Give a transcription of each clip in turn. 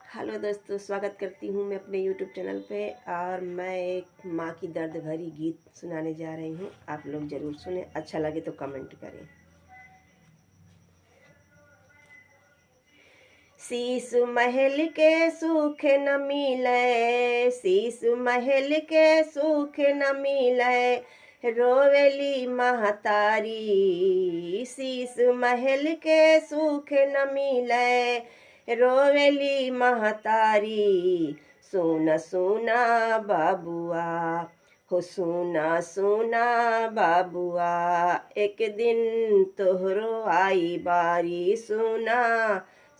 Hello दोस्तों, स्वागत करती हूँ मैं अपने यूट्यूब चैनल पे। और मैं एक माँ की दर्द भरी गीत सुनाने जा रही हूँ, आप लोग ज़रूर सुने, अच्छा लगे तो कमेंट करें। शीश महल के सुख न मिले, शीश महल के सुख न मिले, रोवेली महतारी। शीश महल के सुख न मिले, रोवेली महतारी। सोना सोना बाबुआ, हो सोना सोना बाबुआ, एक दिन तोहरो आई बारी। सोना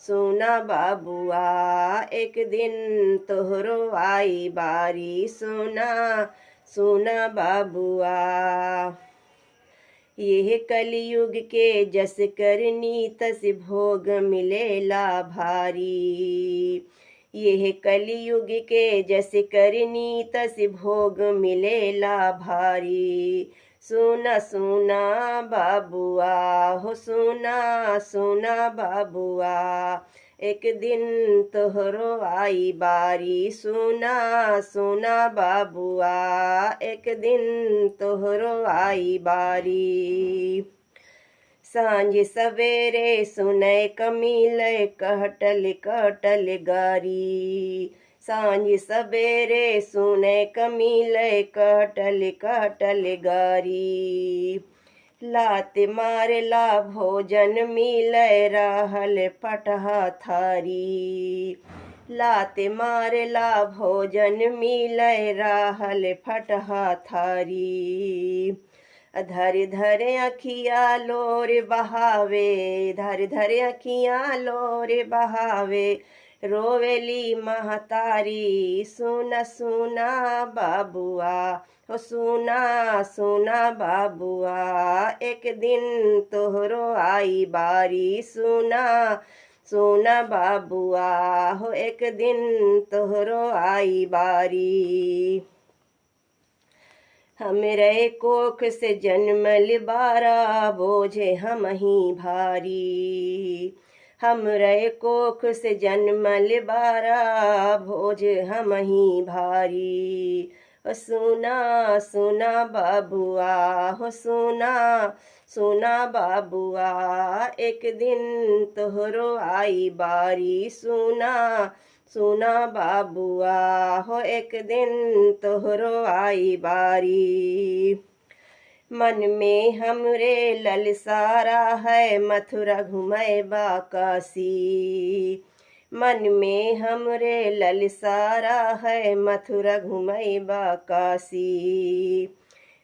सोना बाबुआ, एक दिन तोहरो आई बारी। सोना सोना बाबुआ। यह कलयुग के जस करनी तस भोग मिलेला भारी। यह कलयुग के जस करनी तस भोग मिलेला भारी। सोना सोना बाबुआ, हो सोना सोना बाबुआ, एक दिन तोहरो आई बारी। सोना सोना बाबुआ, एक दिन तोहरो आई बारी। सांझ सवेरे सुनै कमिले कहटल कहटल गारी। सांझ सवेरे सुनै कमिले कहटल कहटल गारी। लात मारला भोजन मिले रहल पटहा थारी। लात मारला भोजन मिले रहल फटहा थारी। धर धर अखिया लोर बहावे, धर धर अखिया लोर बहावे, रोवेली महतारी। सोना सोना बाबुआ, हो सोना सोना बाबुआ, एक दिन तोहरो आई बारी। सोना सोना बाबुआ, हो एक दिन तोहरो आई बारी। हमरे कोख से जन्मल बारा, बोझे हम ही भारी। हमरे कोख से जन्मल बारा, बोझ हम ही भारी। ओ सोना सोना बाबुआ, हो सोना सोना बाबुआ, एक दिन तोहरो आई बारी। सोना सोना बाबुआ, हो एक दिन तोहरो आई बारी। मन में हमरे ललसारा है, मथुरा घुमैबा काशी। मन में हमरे ललसारा है, मथुरा घुमैबा काशी।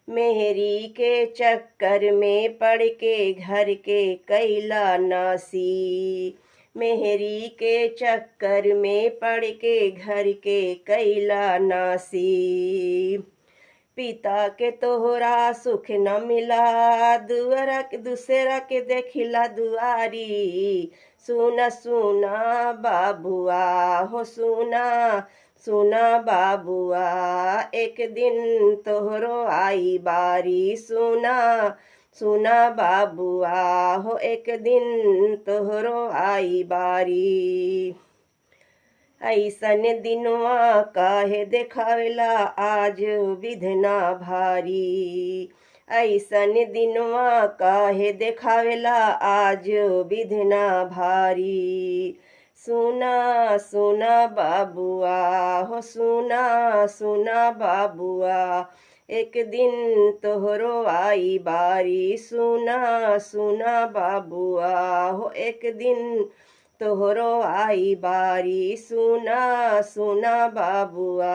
मेहरी के चक्कर में पड़ के घर के कैला नासी। मेहरी के चक्कर में पड़ के घर के कैला नासी। पिता के तोहरा सुख न मिला, दुआरा के दूसरा के देखिला दुआरी। सोना सोना बाबुआ, हो सोना सोना बाबुआ, एक दिन तोहरो आई बारी। सोना सोना बाबुआ, हो एक दिन तोहरो आई बारी। ऐसन दिनवा काहे देखावेला आज विधना भारी। ऐसन दिनवा काहे देखावेला आज विधना भारी। सोना सोना बाबुआ, हो सोना सोना बाबुआ, एक दिन तोहरो आई बारी। सोना सोना बाबुआ, हो एक दिन तोहरो आई बारी। सोना सोना बाबुआ।